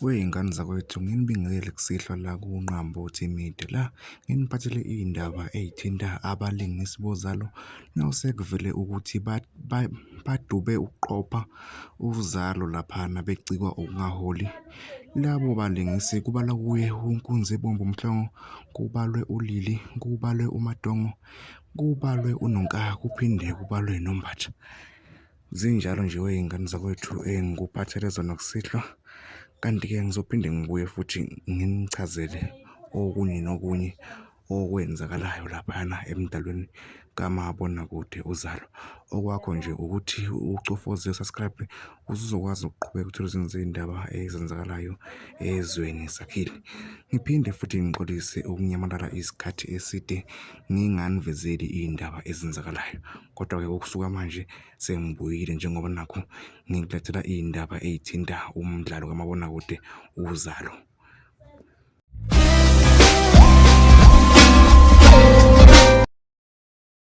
Wey'ngane zakwethu, nginibingelele kusihlwa la kuNqambothi Media, la nginiphathele iy'ndaba ey'thinta abalingisi boZalo nosekuvele ukuthi badube ukuqopha Uzalo laphana becikwa ukungaholi. Labo balingisi kubalwa kuye uNkunzebomvu Mhlongo, kubalwe uLili, kubalwe uMaDongo, kubalwe uNonkaya, kuphinde kubalwe noMbatha. Zinjalo nje wey'ngane zakwethu engikuphathele zona kusihlwa, kanti-ke ngizophinde ngibuye futhi nginichazele okunye nokunye okwenzakalayo laphayana emdlalweni kamabonakude Uzalo. Okwakho nje ukuthi ucofoze u-subscribe ukuze uzokwazi ukuqhubeka uthole ezinye zey'ndaba ezenzakalayo ezweni sakhile. Ngiphinde futhi ngixolise ukunyamalala isikhathi eside nginganivezeli iy'ndaba ezenzakalayo. Kodwa-ke ukusuka manje sengibuyile njengoba nakhu ngikulethela iy'ndaba ey'thinta umdlalo kamabonakude, Uzalo.